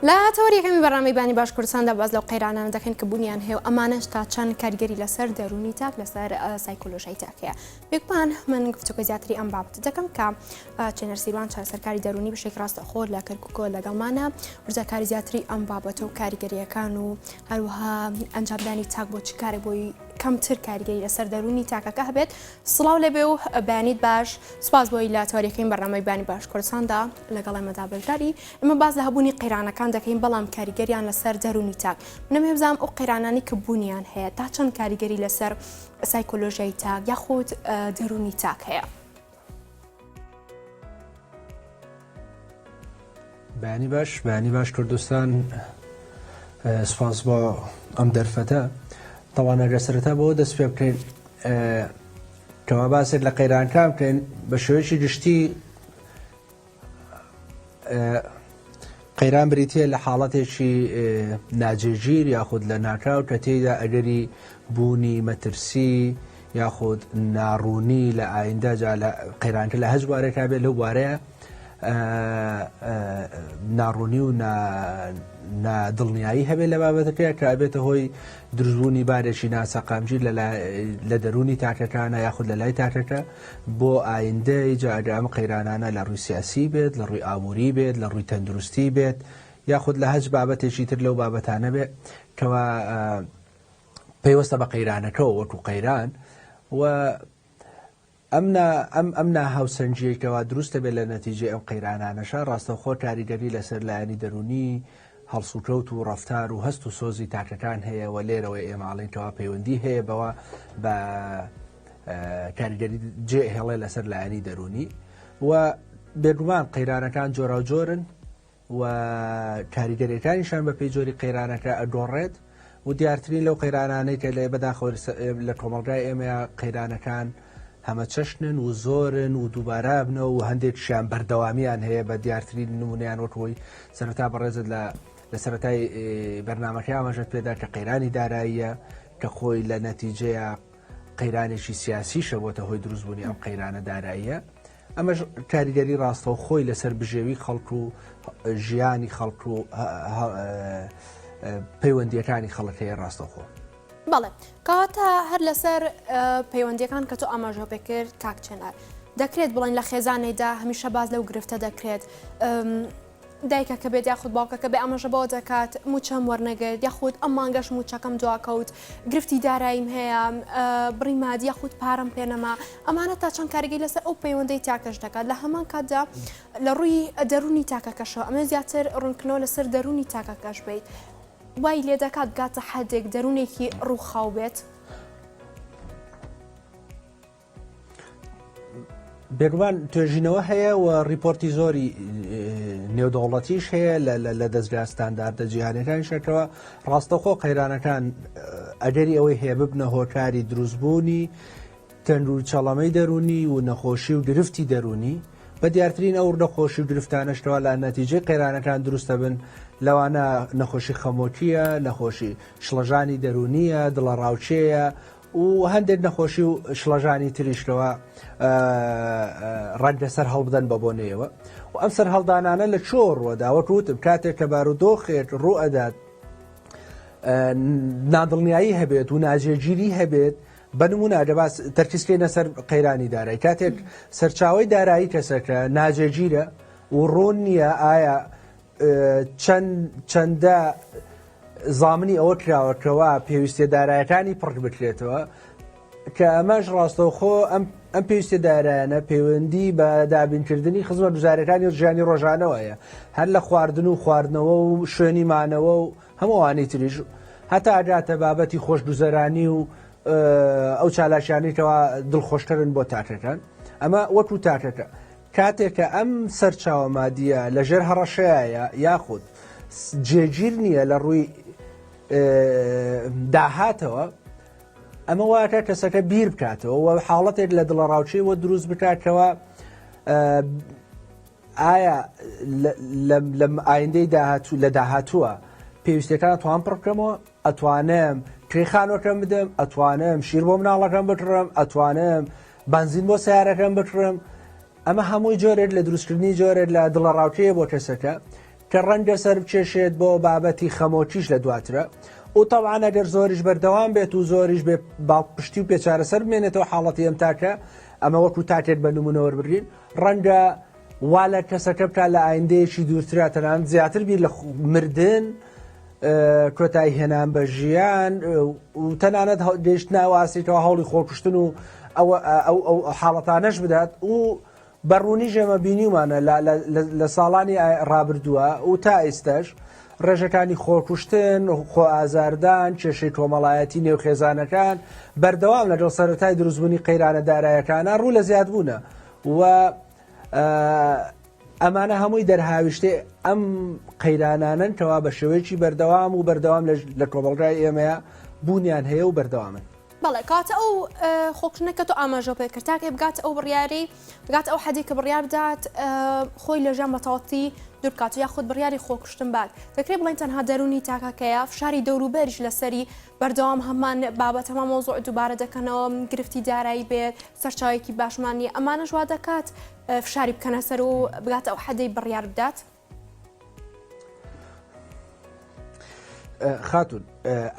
لە تەوەری یەکەمی بەرنامەی بانی باش کوردستاندا باس لەو قەیرانانە دەکەین کە بوونیان هەیە و ئەمانەش تا چەند کاریگەری لەسەر دەروونی تاک لەسەر سایکۆلۆژیای تاک هەیە. بێگومان من گفتوگۆی زیاتری ئەم بابەتە دەکەم کە چێنەر سیروان چارەسەرکاری دەروونی بەشێکی ڕاستەوخۆ لە کەرکووکەوە لەگەڵمانە وردەکاری زیاتری ئەم بابەتە و کاریگەرییەکان و هەروەها ئەنجامدانی تاک بۆ چ کارێک بۆی کەمتر کاریگەری لەسەر دەروونی تاکەکە هەبێت. سڵاو لێبێ و بەیانیت باش. سوپاس بۆی لە تەوەرەکەی بەرنامەی بانی باش کوردستاندا لەگەڵ ئێمەدا بەشداری. ئێمە باس لە هەبوونی قەیرانەکان دەکەین بەڵام کاریگەریان لەسەر دەروونی تاک. من ئەمەوێ بزانم ئەو قەیرانانەی کە بوونیان هەیە تا چەند کاریگەری لەسەر سایکۆلۆژیای تاک یاخود دەروونی تاک هەیە؟ بەیانی باش بەیانی باش کوردستان سپاس بۆ ئەم دەرفەتە تەوان ئەگەر سەرەتا بۆ دەست پێ بکەین کەوا باسێک لە قەیرانکان بکەین بە شێوەیەکی گشتی قەیران بریتییە لە حاڵەتێکی ناجێگیر یاخود لە ناکاو کە تێیدا ئەگەری بوونی مەترسی یاخود ناڕوونی لە ئایندە جا لە قەیرانکە لە هەچ بوارێکا بێت لەو بوارەیە ناڕوونی و نادڵنیایی هەبێت لە بابەتەکەی کە ئەبێتە هۆی دروستبوونی بارێکی ناسەقامگیر لە دەروونی تاکەکانە یاخود لە لای تاکەکە بۆ ئایندەی، جا ئەگەر ئەم قەیرانانە لە ڕووی سیاسی بێت، لە ڕووی ئابووری بێت، لە ڕووی تەندروستی بێت، یاخود لە هەچ بابەتێکی تر لەو بابەتانە بێت کەوا پەیوەستە بە قەیرانەکەوە وەکو قەیران و ئەم ئەم ئەم ناهاوسەنگیەی کەوا دروست دەبێت لە نەتیجەی ئەم قەیرانانەشە ڕاستەوخۆ کاریگەری لەسەر لایەنی دەروونی هەڵسوکەوت و ڕەفتار و هەست و سۆزی تاکەکان هەیە و لێرەوە ئێمە ئەڵێین کەوا پەیوەندی هەیە بەوە بە کاریگەری جێ هێڵێ لەسەر لایەنی دەروونی و بێگومان قەیرانەکان جۆراوجۆرن و کاریگەریەکانیشان بە پێی جۆری قەیرانەکە ئەگۆڕێت و دیارترین لەو قەیرانانەی کە لە بەداخەوە لە کۆمەڵگای ئێمەیە قەیرانەکان هەمەچەشنن و زۆرن و دووبارابنەوە و هەندێکیان بەردەوامیان هەیە بە دیارترین نمونیان وەکەوەی سەرەتا بەڕێزت لە لە سەرەتای بەرنمەکەی ئاماژەت پێدا کە قەیرانی داراییە کە خۆی لە نەتیجەیە قەیرانێکی سیاسیشە بۆتە هۆی دروستبوونی ئەم قەیرانە داراییە ئەمەش کاریگەری ڕاستەوخۆی لەسەر بژێوی خەڵک و ژیانی خەڵک و پەیوەندیەکانی خەڵک هەیە ڕاستەوخۆ. بەڵێ کەواتە هەر لەسەر پەیوەندیەکان کە تۆ ئاماژە پێکرد کاک چێنار دەکرێت بڵێن لە خێزانێکدا هەمیشە باز لەو گرفتە دەکرێت دایکەکە بێت یاخود باوکەکە بێ ئاماژە بەوە دەکات مووچەم وەرنەگرت یاخود ئەم مانگەش مووچەکەم دواکەوت گرفتی داراییم هەیە بڕی مادی یاخود پارەم پێنەما ئەمانە تا چەند کاریگەری لەسەر ئەو پەیوەندەی تاکەش دەکات لە هەمان کاتدا لە ڕووی دەروونی تاکەکەشەوە ئەمە زیاتر ڕوونکردنەوە لەسەر دەروونی تاکەکەش بیت وای لێ دەکات بگاتە حدێک دەروونێکی ڕووخاو بێت. بێگومان توێژینەوە هەیە و ڕیپۆرتی زۆری نێودەوڵەتیش هەیە لە دەستگا ستانداردە جیهانەکانی شەکەوە ڕاستەخۆ قەیرانەکان ئەگەری ئەوەی هەیە ببنە هۆکاری دروستبوونی تەند و چەڵەمەی دەرونی و نەخۆشی و گرفتی دەرونی بە دیارترین ئەو نەخۆشی و گرفتانەشتەوە لە نەتیجەی قەیرانەکان دروستە بن لەوانە نەخۆشی خەمۆکیە نەخۆشی شڵەژانی دەرونیە دڵەڕاوکێیە و هەندێک نەخۆشی و شڵەژانی تریش کەوا ڕەنگە سەر هەڵبدەن بە بۆنەیەوە و ئەم سەر هەڵدانانە لە چۆ ڕووەدا وەک وتم کاتێک کە بارودۆخێک ڕوو ئەدات نادڵنیایی هەبێت و ناجێگیری هەبێت بە نمونە ئەگەر باس تەرکیز بکەینە سەر قەیرانی دارایی کاتێک سەرچاوەی دارایی کەسەکە ناجێگیرە و ڕوون نییە ئایا چەند چەندە زامنی ئەوە کراوە کەوا پێویستیە دارایەکانی پڕک بکرێتەوە کە ئەمەش ڕاستەوخۆ ئەم ئەم پێویستە دارایانە پەیوەندی بە دابینکردنی خزمەت گوزارەکانی ژیانی ڕۆژانەوە هەیە هەر لە خواردن و خواردنەوە و شوێنی مانەوە و هەمووانی تریش هەتا ئەگاتە بابەتی خۆشگوزەرانی و ئەو چالاکیانەی کەوا دڵخۆشکەرن بۆ تاکەکان ئەمە وەکو تاکەکە کاتێک کە ئەم سەرچاوە مادییە لە ژێر هەڕەشەیایە یاخود جێگیر نییە لە ڕووی داهاتەوە، ئەمە واکە کەسەکە بیر بکاتەوە و حاڵەتێک لە دڵەڕاوکێ بۆ دروست بکاتەوە ئایا لەم ئایندەی داهاتوو لە داهاتووە پێویستەکان توان پڕ بکەمەوە ئەتوانم کرێی خانوەکەم بدەم ئەتوانم شیر بۆ مناڵەکەم بکڕم ئەتوانم بەنزین بۆ سیارەکەم بکڕم ئەمە هەمووی جۆرێک لە دروستکردنی جۆرێک لە دڵەڕاوکێیە بۆ کەسەکە. کە ڕەنگە سەربکێشێت بۆ بابەتی خەمۆکیش لە دواترە و تەبعەن ئەگەر زۆریش بەردەوام بێت و زۆریش بێ باڵپشتی و پێچارەسەر بمێنێتەوە حاڵەتی ئەم تاکە ئەمە وەکو تاکێک بە نمونە وەربگرین ڕەنگە وا لە کەسەکە بکات لە ئایندەیەکی دوورترا تەنانەت زیاتر بیر لە مردن کۆتایی هێنان بە ژیان و تەنانەت گەیشتنە ئەو ئاستێکەوە هەوڵی خۆکوشتن و ئەو ئەو حاڵەتانەش بدات و بە ڕوونیش ئێمە بینیومانە لە ساڵانی ڕابردووە و تا ئێستاش ڕێژەکانی خۆکوشتن، خۆئازاردان، کێشەی کۆمەڵایەتی نێو خێزانەکان بەردەوام لەگەڵ سەرەتای دروستبوونی قەیرانە دارایەکانە ڕوو لە زیادبوونە و ئەمانە هەمووی دەرهاویشتەی ئەم قەیرانانەن کەوا بە شێوەیەکی بەردەوام و بەردەوام لە کۆمەڵگای ئێمەیە بوونیان هەیە و بەردەوامن. بەڵێ کەواتە ئەو خۆکوشتنە کە تۆ ئاماژە پێ کرد تاکێ بگاتە ئەو بڕیارەی بگاتە ئەو حەدی کە بڕیار بدات خۆی لە ژیان بەتەواوەتی دوور بکات و یاخود بڕیاری خۆکوشتن بات دەکرێت بڵێن تەنها دەروونی تاکەکەیە فشاری دەوروبەریش لەسەری بەردەوام هەمان بابەت هەمان مەوزوع دووبارە دەکەنەوە گرفتی دارایی بێت سەرچاوێکی باشمان نییە ئەمانەش وا دەکات فشاری بکەنە سەر و بگاتە ئەو حەدەی بڕیار بدات. خاتون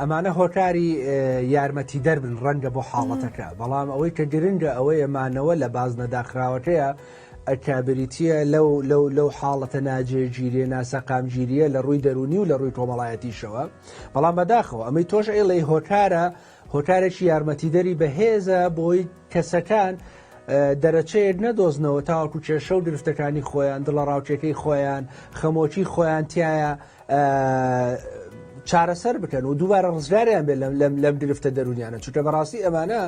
ئەمانە هۆکاری یارمەتیدەر بن ڕەنگە بۆ حاڵەتەکە بەڵام ئەوەی کە گرنگە ئەوەیە مانەوە لە بازنە داخراوەکەیە کە بریتییە لەو لەو لەو حاڵەتە ناجێگیریە ناسەقامگیریە لە ڕووی دەروونی و لە ڕووی کۆمەڵایەتیشەوە بەڵام بەداخەوە ئەمەی تۆش ئەیڵێی هۆکارە هۆکارێکی یارمەتیدەری بەهێزە بۆی کەسەکان دەرەچەیەک نەدۆزنەوە تاوەکو کێشە و گرفتەکانی خۆیان دڵەڕاوکێکەی خۆیان خەمۆکی خۆیان تایە چارەسەر بکەن و دووبارە ڕزگاریان بێت لەم لەم گرفتە دەرونیانە چونکە بەڕاستی ئەمانە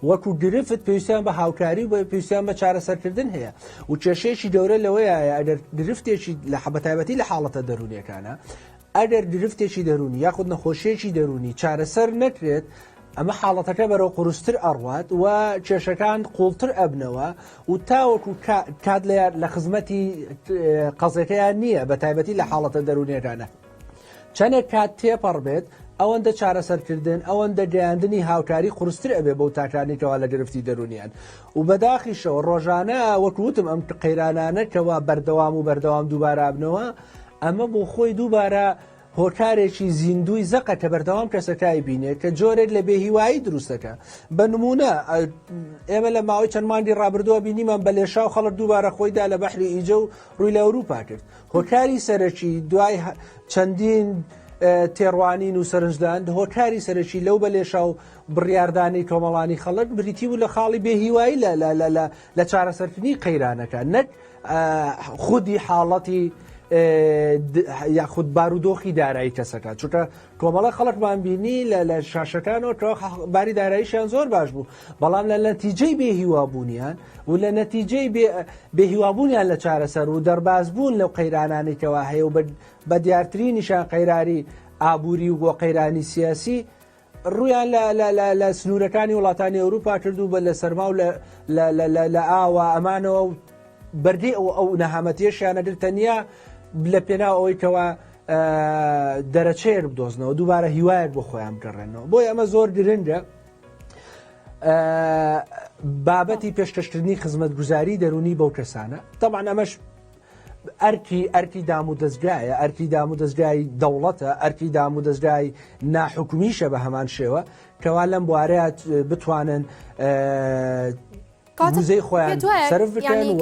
وەکو گرفت پێویستیان بە هاوکاری و پێویستیان بە چارەسەرکردن هەیە و کێشەیەکی گەورە لەوەیە ئەگەر گرفتێکی لە بەتایبەتی لە حاڵەتە دەرونیەکانە ئەگەر گرفتێکی دەروونی یاخود نەخۆشیەکی دەروونی چارەسەر نەکرێت ئەمە حاڵەتەکە بەرەو قورستر ئەڕوات و کێشەکان قوڵتر ئەبنەوە و تاوەکو کات لە خزمەتی قەزەکەیان نییە بە تایبەتی لە حاڵەتە دەروونیەکانە چەندێک کات تێپەڕ بێت ئەوەندە چارەسەرکردن ئەوەندە گەیاندنی هاوکاری قورستر ئەبێ بەو تاکانی کەوا لە گرفتی دەرونیان و بەداخیشەوە ڕۆژانە وەک وتم ئەم قەیرانانە کەوا بەردەوام و بەردەوام دووبارابنەوە ئەمە بۆ خۆی دووبارە هۆکارێکی زیندووی زەقە کە بەردەوام کەسەکە ئەیبینێ کە جۆرێک لە بێهیوایی دروست دەکا. بە نموونە ئێمە لە ماوەی چەند مانگی ڕابردووە بینیمان بە لێشاو خەڵک دووبارە خۆی دا لە بەحری ئیجە و ڕووی لە ئەوروپا کرد. هۆکاری سەرەکی دوای چەندین تێڕوانین و سەرنجدان هۆکاری سەرەکی لەو بە لێشاو بڕیاردانی کۆمەڵانی خەڵک بریتی بوو لە خاڵی بێهیوایی لە چارەسەرکردنی قەیرانەکە نەک خودی حاڵەتی یاخود بارودۆخی دارایی کەسەکە چونکە کۆمەڵە خەڵکمان بینی لە شاشەکانەوە کە باری داراییشیان زۆر باش بوو بەڵام لە نەتیجەی بێهیوابوونیان و لە نەتیجەی بێهیوابوونیان لە چارەسەر و دەربازبوون لەو قەیرانانی کەوا هەیە و بە دیارترینیشان قەیرانی ئابووری و قەیرانی سیاسی ڕوویان لە لە لە لە سنوورەکانی وڵاتانی ئەوروپا کرد و بە لە سەرما و لە لە لە لە لە ئاوە ئەمانەوە و بەرگەی ئەو ئەو نەهامەتیەشیان ئەگرت تەنیا لە پێناو ئەوەی کەوا دەرەچەیەک بدۆزنەوە دووبارە هیوایەک بۆ خۆیان بگەڕێنەوە بۆیە ئەمە زۆر گرنگە بابەتی پێشکەشکردنی خزمەتگوزاری دەرونی بەو کەسانە تەبعەن ئەمەش ئەرکی ئەرکی دامودەزگایە، ئەرکی دامودەزگای دەوڵەتە، ئەرکی دامودەزگای ناحکومیشە بە هەمان شێوە، کەوا لەم بوارەیە بتوانن وزەی خۆیان سەرف بکەن و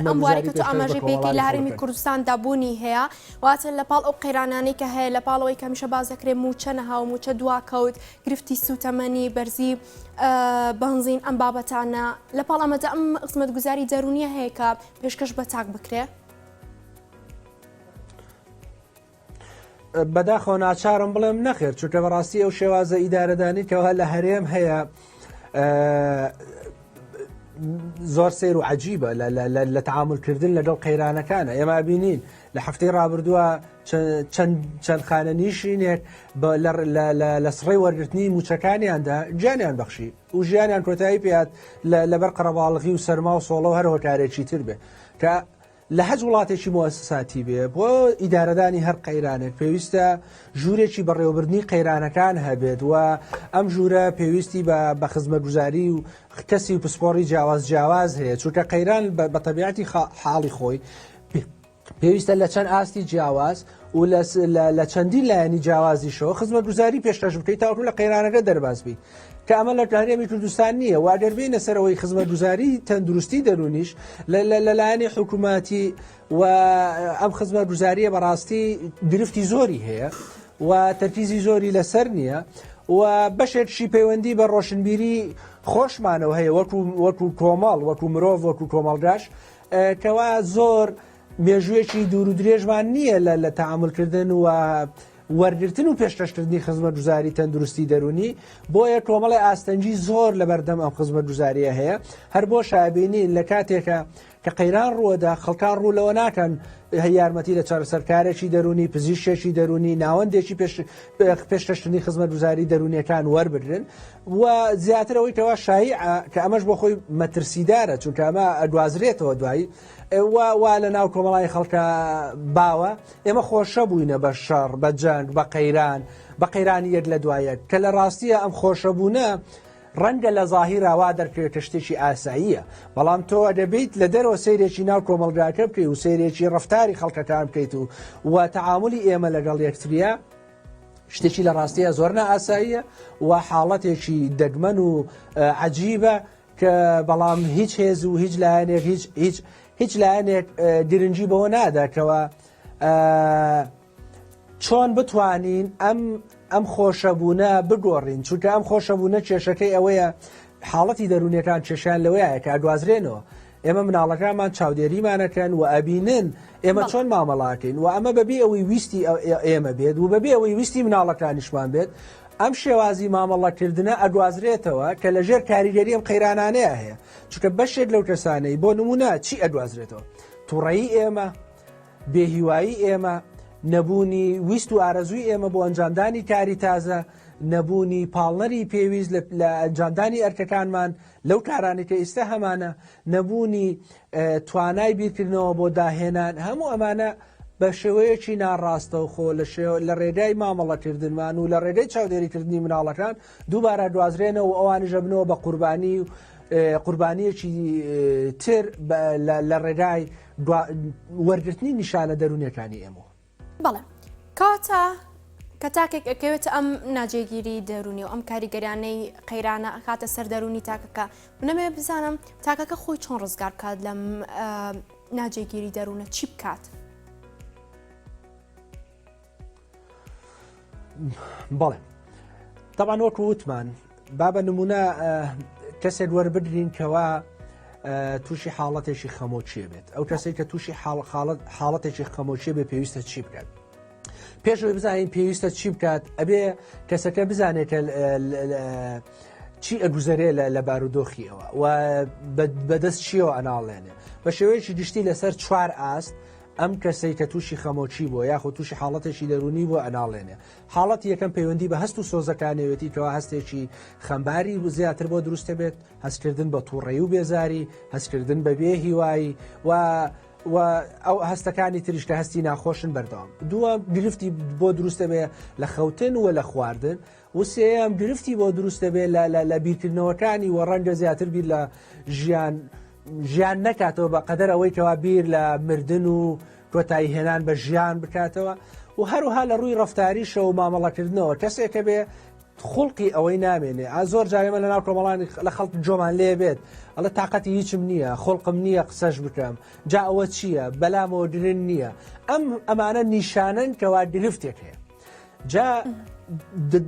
ئەم بوارەی کە تۆ ئاماژەی پێکەی لە هەرێمی کوردستاندا بوونی هەیە، واتە لە پاڵ ئەو قەیرانانەی کە هەیە، لە پاڵ ئەوەی کە هەمیشە باس دەکرێت مووچە نەها و مووچە دواکەوت، گرفتی سووتەمەنی، بەرزی بەنزین، ئەم بابەتانە، لە پاڵ ئەمەدا ئەم خزمەتگوزاری دەروونییە هەیە کە پێشکەش بە تاک بکرێ؟ بەداخەوە ناچارم بڵێم نەخێر چونکە بەڕاستی ئەو شێوازە ئیدارەدانی کەوا لە هەرێم هەیە زۆر سیر و عجیبە لە تعاملکردن لەگەڵ قەیرانەکانە ئێمە بینین لە هەفتەی ڕابردووە چەند خانەنیشینێک لە سڕی وەرگرتنی موچەکانیاندا گیانیان بەخشی و ژیانیان کۆتایی پێات لەبەر قەرەباڵغی و سەرما و سۆڵە و هەر هۆکارێکی تر بێ کە لە هەچ وڵاتێکی موسساتی بێ بۆ ئیدارەدانی هەر قەیرانێک پێویستە ژوورێکی بەڕێوەبردنی قەیرانەکان هەبێت و ئەم ژوورە پێویستی بە بە خزمەتگوزاری و کەسی و پسپۆڕی جیاواز جیاواز هەیە چونکە قەیران بە تەبیعەتی حاڵی خۆی. پێویستە لە چەند ئاستی جیاواز و لە چەندین لایەنی جیاوازیشەوە خزمەتگوزاری پێشکەش بکەیت تاوەکو لە قەیرانەکە دەرباز بیت کە ئەمە لە هەرێمی کوردستان نییە و ئەگەر بێینە سەرەوەی خزمەتگوزاری تەندروستی دەروونیش لەلایەنی حکوومەتی و ئەم خزمەتگوزاریە بەڕاستی گرفتی زۆری هەیە و تەرکیزی زۆری لەسەر نییە و بەشێکشی پەیوەندی بە ڕۆشنبیری خۆشمانەوە هەیە وەکو وەکو کۆمەڵ وەکو مرۆڤ وەکو کۆمەڵگاش کەوا زۆر مێژوویەکی دوور و درێژمان نییە لە لە تەعامولکردن و وەرگرتن و پێشکەشکردنی خزمەتگوزاری تەندروستی دەروونی، بۆیە کۆمەڵی ئاستەنگی زۆر لەبەردەم ئەم خزمەتگوزارییە هەیە، هەر بۆ شابینین لە کاتێکە کە قەیران ڕووەدا خەڵکان ڕوو لەوە ناکەن یارمەتی لە چارەسەرکارێکی دەروونی، پزیشکێکی دەروونی، ناوەندێکی پێشکەشکردنی خزمەتگوزاری دەروونیەکان وەربگرن و زیاتر ئەوەی کەوا شایعە کە ئەمەش بۆ خۆی مەترسیدارە چونکە ئەمە ئەگوازرێتەوە دوایی و وا لە ناو کۆمەڵانی خەڵکە باوە ئێمە خۆشە بووینە بە شەڕ بە جەنگ بە قەیران بە قەیرانی یەک لە دوایەک کە لە ڕاستیە ئەم خۆشەبوونە ڕەنگە لە زاهیرا وا دەرکەوێت کە شتێکی ئاساییە، بەڵام تۆ ئەگەر بێیت لە دەرەوە سەیرێکی ناو کۆمەڵگاکە بکەیت و سەیرێکی ڕەفتاری خەڵکەکان بکەیت و و تەعامولی ئێمە لەگەڵ یەکتریە شتێکی لە ڕاستیە زۆر نائاساییە و حاڵەتێکی دەگمەن و عەجیبە کە بەڵام هیچ هێز و هیچ لایەنێک هیچ هیچ هیچ لایەنێک گرنگی بەوە نادا کەەوە چۆن بتوانین ئەم ئەم خۆشەبوونە بگۆڕین چونکە ئەم خۆشەبوونە کێشەکەی ئەوەیە حاڵەتی دەروونیەکان کێشیان لەوەیە کە ئەگوازرێنەوە ئێمە مناڵەکانمان چاودێریمانەکەن و ئەبینن ئێمە چۆن مامەڵاکەین و ئەمە بەبێ ئەوەی ویستی ئێمە بێت و بەبێ ئەوەی ویستی مناڵەکانیشمان بێت ئەم شێوازی مامەڵەکردنە ئەگوازرێتەوە کە لەژێر کاریگەری ئەم قەیرانانەیە هەیە چونکە بەشێک لەو کەسانەی بۆ نمونە چی ئەگوازرێتەوە تووڕەیی ئێمە بێهیوایی ئێمە، نەبوونی ویست و ئارەزووی ئێمە بۆ ئەنجامدانی کاری تازە، نەبوونی پاڵنەری پێویست لە ئەنجامدانی ئەرکەکانمان لەو کارانەی کە ئیستا هەمانە، نەبوونی توانای بیرکردنەوە بۆ داهێنان، هەموو ئەمانە بە شێوەیەکی ناڕاستەوخۆ لە ڕێگای مامەڵەکردنمان و لە ڕێگەی چاودێریکردنی مناڵەکان دووبارە دوازرێنەوە و ئەوانیش ئەبنەوە بە قوربانی و قوربانییەکی تر لە ڕێگای وەرگرتنی نیشانە دەروونیەکانی ئێمەوە. بەڵێ کەواتە کە تاکێک ئەکەوێتە ئەم ناجێگیری دەروونی و ئەم کاریگەریانەی قەیرانە ئەکاتە سەر دەروونی تاکەکە منەمێ بزانم تاکەکە خۆی چۆن ڕزگار بکات لەم ناجێگیری دەروونە چی بکات؟ بەڵێ تەبان وەکو وتمان با بە نمونە کەسێک وەربگرین کەوا تووشی حاڵەتێکی خەمۆچیە بێت ئەو کەسێک کە تووشی حاڵەتێکی خەمۆچیە بێ پێویستە چی بکات پێشەوەی بزانین پێویستە چی بکات ئەبێ کەسەکە بزانێت کە چی ئەگوزەرێ لە بارودۆخیەوە و بەدەست چیەوە ئەناڵێنێ بە شێوەیەکی گشتی لەسەر چوار ئاست ئەم کەسەی کە تووشی خەمۆکی بووە یاخود تووشی حاڵەتێکی دەروونی بووە ئەناڵێنێ. حاڵەتی یەکەم پەیوەندی بە هەست و سۆزەکانەوێتی کەوا هەستێکی خەمباری زیاتر بۆ دروست دەبێت، هەستکردن بە تووڕەیی و بێزاری، هەستکردن بە بێ هیوایی و و ئەو هەستەکانی تریش کە هەستی ناخۆشن بەردەوام. دووەم گرفتی بۆ دروست دەبێت لە خەوتن و لە خواردن و سێیەم گرفتی بۆ دروست دەبێت لە لە لە بیرکردنەوەکانی و ڕەنگە زیاتر بیر لە ژیان ژیان نەکاتەوە بە قەدەر ئەوەی کەوا بیر لە مردن و کۆتایی هێنان بە ژیان بکاتەوە و هەروها لە ڕووی ڕفتاریشەوە و مامەڵەکردنەوە کەسێکە بێ خوڵقی ئەوەی نامێنێ ئا زۆر جارێمە لە ناو کۆمەڵانی لە خەڵک جۆمان لێ بێت ئەڵێ تااقەتی هیچم نییە خۆڵقم نییە قسەش بکەم جا ئەوە چییە بەلامەوە گرنگ نییە ئەم ئەمانە نیشانن کەوا گرفتێک هەیە جا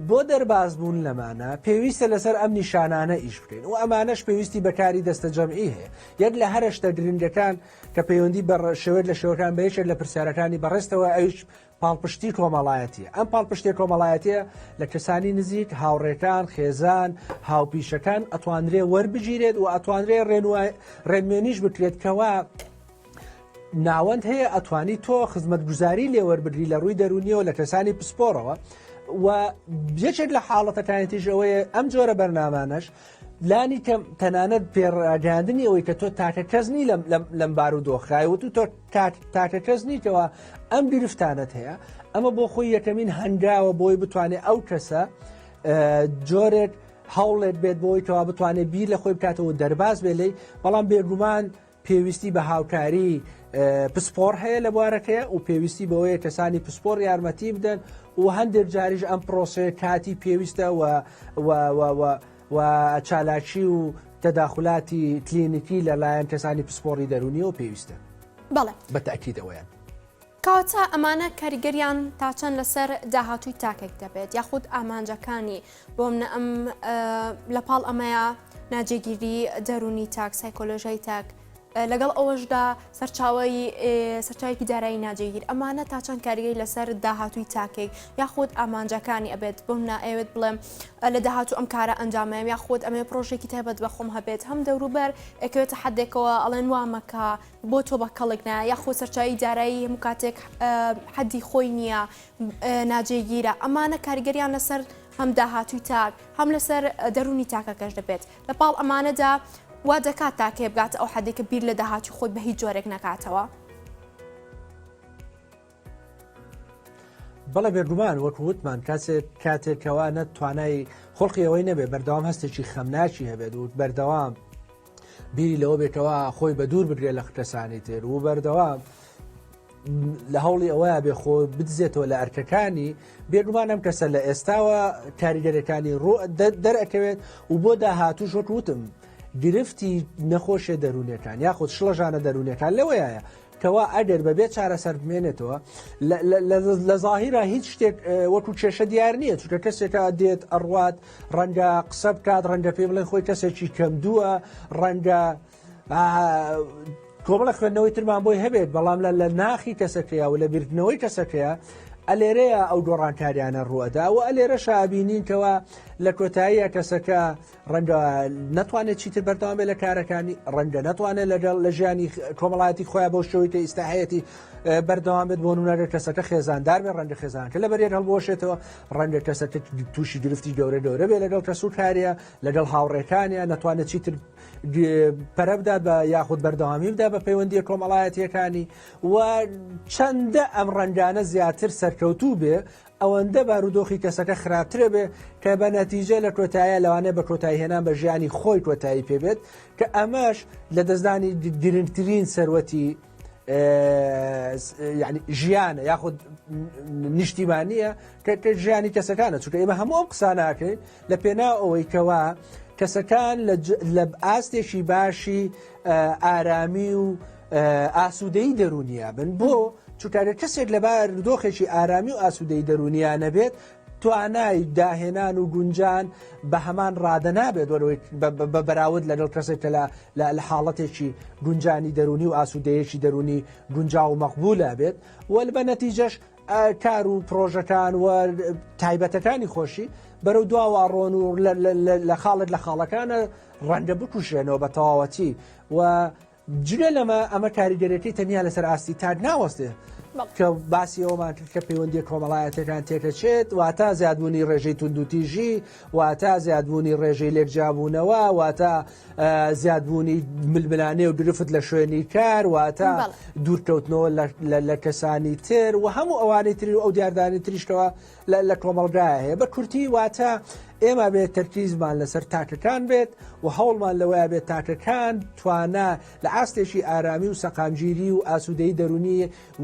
بۆ دەرباز بوون لەمانە پێویستە لەسەر ئەم نیشانانە ئیش بکەین و ئەمانەش پێویستی بەکاری دەستە جەمعی هەیە یەک لە هەرە شتە گرنگەکان کە پەیوەندی بە شێوەیەک لە شێوەکان بە یەکێک لە پرسیارەکانی بەڕێزتەوە ئەویش پاڵپشتی کۆمەڵایەتیە ئەم پاڵپشتی کۆمەڵایەتیە لە کەسانی نزیک هاوڕێکان خێزان هاوپیشەکان ئەتوانرێ وەربگیرێت و ئەتوانرێ ڕێنوێنیش بکرێت کەوا ناوەند هەیە ئەتوانی تۆ خزمەتگوزاری لێ وەربگری لە ڕووی دەرونیەوە لە کەسانی پسپۆڕەوە و یەکێک لە حاڵەتەکانی تیژ ئەوەیە ئەم جۆرە بەرنامانەش لانی کەم تەنانەت پێڕاگەاندنی ئەوەی کە تۆ تاکە کەس نی لەم بار و دۆخای وت و تۆ تاکە کەس نیتەوە ئەم گرفتانت هەیە ئەمە بۆ خۆی یەکەمین هەنگاوە بۆی بتوانێت ئەو کەسە جۆرێک هەوڵێک بێت بۆی کەوا بتوانێت بیر لە خۆی بکاتەوە دەرباز بێ لی بەڵام بێگومان پێویستی بە هاوکاری پسپۆڕ هەیە لە بوارەکەیە و پێویستی بەوەیە کەسانی پسپۆڕ یارمەتی بدەن و هەندێک جاریش ئەم پرۆسەیە کاتی پێویستە و و و و و چالاکی و تەداخولاتی کلینیکی لەلایەن کەسانی پسپۆڕی دەروونیەوە پێویستە. بەڵێ. بە تەئکیدەوەیان. کەواتە ئەمانە کاریگەریان تا چەند لەسەر داهاتووی تاکێک دەبێت یاخود ئامانجەکانی بۆ منە ئەم لە پاڵ ئەمەیە ناجێگیری دەروونی تاک سایکۆلۆژیای تاک لەگەڵ ئەوەشدا سەرچاوەی سەرچاوێکی دارایی ناجێگیر ئەمانە تا چەند کاریگەری لەسەر داهاتووی تاکێک یاخود ئامانجەکانی ئەبێت بۆ منە ئەوێت بڵێم لە داهاتوو ئەم کارە ئەنجامەیەم یاخود ئەمێ پرۆژێکی تایبەت بە خۆم هەبێت هەم دەوروبەر ئەکەوێتە حدێکەوە ئەڵێن وا مەکە بۆ تۆ بە کەڵک نایە یاخود سەرچاوی دارایی هەموو کاتێک حەدی خۆی نییە ناجێگیرە ئەمانە کاریگەریان لەسەر هەم داهاتووی تاک هەم لەسەر دەروونی تاکەکەش دەبێت لە پاڵ ئەمانەدا وا دەکات تاکێ بگاتە ئەو حەدێک کە بیر لە داهاتووی خۆی بە هیچ جۆرێک نەکاتەوە. بەڵێ بێگومان وەک وتمان کاتێک کاتێکەوە نە توانای خڵقی ئەوەی نەبێ بەردەوام هەستێکی خەمناکی هەبێت و بەردەوام بیری لەوە بێتەوە خۆی بە دوور بگرێت لە کەسانی تر و بەردەوام لە هەوڵی ئەوەیە بێ خۆ بدزێتەوە لە ئەرکەکانی بێگومان ئەم کەسە لە ئێستاوە کاریگەرەکانی ڕوو دەرەکەوێت و بۆ داهاتوو وەک وتم گرفتی نەخۆشیە دەروونیەکان یاخود شڵەژانە دەروونیەکان لەوەیە کەوا ئەگەر بەبێ چارەسەر بمێنێتەوە لە زاهیرا هیچ شتێک وەکو کێشە دیار نییە چونکە کەسێکە دێت ئەڕوات ڕەنگە قسە بکات ڕەنگە پێی بڵێن خۆی کەسێکی کەمدووە ڕەنگە کۆمەڵە خوێندنەوەی ترمان بۆی هەبێت بەڵام لە لە ناخی کەسەکەیە و لە بیرکردنەوەی کەسەکەیە ئەلێرەیە ئەو گۆڕانکاریانە ڕوئەدا و ئەلێرەشا ئەبینین کەوا لە کۆتاییە کەسەکە ڕەنگە نەتوانێت چیتر بەردەوام بێت لە کارەکانی ڕەنگە نەتوانێت لەگەڵ لە ژیانی کۆمەڵایەتی خۆیان بەو شێوەی کە ئیستا هەیەتی بەردەوام بێت بۆ نمونە کەسەکە خێزاندار بێت ڕەنگە خێزانەکە لە بەریەک هەڵبوەشێتەوە ڕەنگە کەسەکە تووشی گرفتی گەورە گەورە بێت لەگەڵ کەس و کاریە لەگەڵ هاوڕێکانیان نەتوانێت چیتر پەرە بدات بە یاخود بەردەوامی بدا بە پەیوەندیە کۆمەڵایەتیەکانی و چەندە ئەم ڕەنگانە زیاتر سەرکەوتوو بێ ئەوەندە بارودۆخی کەسەکە خراپترە بێ کە بە نەتیجە لە کۆتایە لەوانەیە بە کۆتایی هێنان بە ژیانی خۆی کۆتایی پێ بێت کە ئەمەش لە دەستدانی گرنگترین سەروەتی یعنی ژیانە یاخود نیشتیمانیە کە کە ژیانی کەسەکانە چونکە ئێمە هەموو ئەم قساناکەین لە پێناو ئەوەی کەوا کەسەکان لە ئاستێکی باشی ئارامی و ئاسوودەیی دەروونیا بن بۆ چونکە گەر کەسێک لە بارودۆخێکی ئارامی و ئاسوودەی دەروونیا نەبێت توانای داهێنان و گونجان بە هەمان ڕادە نابێت وەرەوەی بە بەراورد لەگەڵ کەسێک کە لە حاڵەتێکی گونجانی دەروونی و ئاسوودەیەکی دەروونی گونجاو و مەقبولە بێت وە بە نەتیجەش کار و پرۆژەکان و تایبەتەکانی خۆشی بەرەو دواوە ڕۆن و لە خاڵێک لە خاڵەکانە ڕەنگە بکوژێنەوە بە تەواوەتی و جگە لەمە ئەمە کاریگەریەکەی تەنیا لەسەر ئاستی تاک ناوەستێ کە باسی ئەومان کرد کە پەیوەندی کۆمەڵایەتەکان تێکەچێت واتە زیادبوونی ڕێژەی توندوتیژی واتە زیادبوونی ڕێژەی لێکجیابوونەوە واتە زیادبوونی ململانێ و گرفت لە شوێنی کار واتە دوورکەوتنەوە لە کەسانی تر و هەموو ئەوانەی تری و ئەو دیاردانی تریشکەوە لە کۆمەڵگایە هەیە بە کورتی واتە ئێمە بێت تەرکیزمان لەسەر تاکەکان بێت و هەوڵمان لەوەیە بێت تاکەکان توانا لە ئاستێکی ئارامی و سەقامگیری و ئاسوودەی دەرونی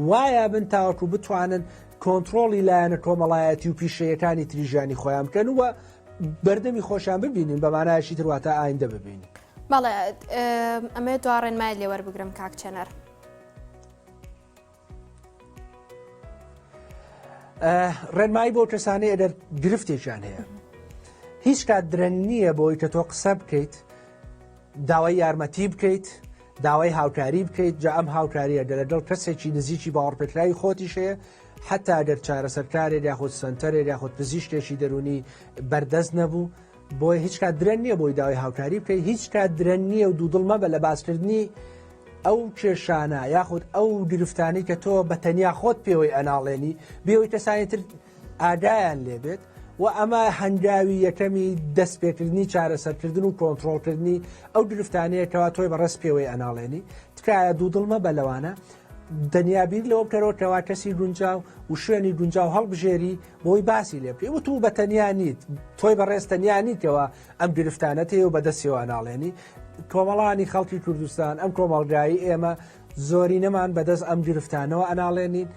وایە بن تاوەکو بتوانن کۆنتترۆڵی لایەنە کۆمەڵایەتی و پیشەیەکانی تریژانی خۆیان بکەن و بەردەمی خۆشیان ببینین بە مانایەکی تر واتە ئایندە ببینین. بەڵێ ئەمەوێت دوا ڕێنمایت لێ وەربگرم کاک چێنەر. ڕێنمایی بۆ کەسانی ئەگەر گرفتێکیان هەیە هیچ کات درەنگ نییە بۆی کە تۆ قسە بکەیت داوای یارمەتی بکەیت داوای هاوکاری بکەیت جا ئەم هاوکاریە گەلە دڵ کەسێکی نزیکی باوەڕپێکراوی خۆتیش هەیە حتا گەر چارەسەرکارێک یاخود سنتەرێک یاخود پزیشکێکی دەرونی بەردەست نەبوو بۆیە هیچ کات درەنگ نییە بۆی داوای هاوکاری بکەیت هیچ کات درەنگ نییە و دوودڵ مەبە لە باسکردنی ئەو کێشانە یاخود ئەو گرفتانی کە تۆ بە تەنیا خۆت پێوەی ئەناڵێنی بێەوەی کەسانی تر ئاگایان لێبێت و ئەمە هەنگاوی یەکەمی دەستپێکردنی چارەسەرکردن و کۆنتترۆلکردنی ئەو گرفتانەیە کەوا تۆی بەڕێز پێوەی ئەناڵێنی تکایە دوودڵ مەبە لەوانە دەنیا بیر لەوە بکەرەوە کەوا کەسی گونجاو و شوێنی گونجاو هەڵبژێری بۆی باسی لێ بکەی وتو بە تەنیا نیت تۆی بەڕێز تەنیا نیتەوە ئەم گرفتانەت هەیە و بەدەستیەوە ناڵێنی کۆمەڵانی خەڵکی کوردستان ئەم کۆمەڵگایی ئێمە. زۆرینەمان بەدەست ئەم گرفتانەوە ئەناڵێنین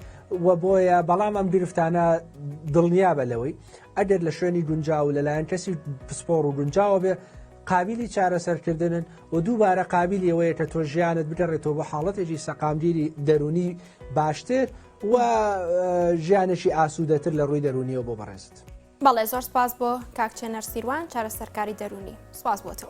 و بۆیە بەڵام ئەم گرفتانە دڵنیابە لەوەی ئەگەر لە شوێنی گونجاو و لەلایەن کەسی پسپۆڕ و گونجاوە بێ قابیلی چارەسەرکردنن و دووبارە قابیلی ئەوەیە کە تۆ ژیانت بگەڕێتەوە بۆ حاڵەتێکی سەقامگیری دەروونی باشتر و ژیانێکی ئاسوودەتر لە ڕووی دەروونیەوە بۆ بەڕێزت. بەڵێ زۆر سپاس بۆ کاک چێنەر سیروان چارەسەرکاری دەروونی سپاس بۆ تۆ.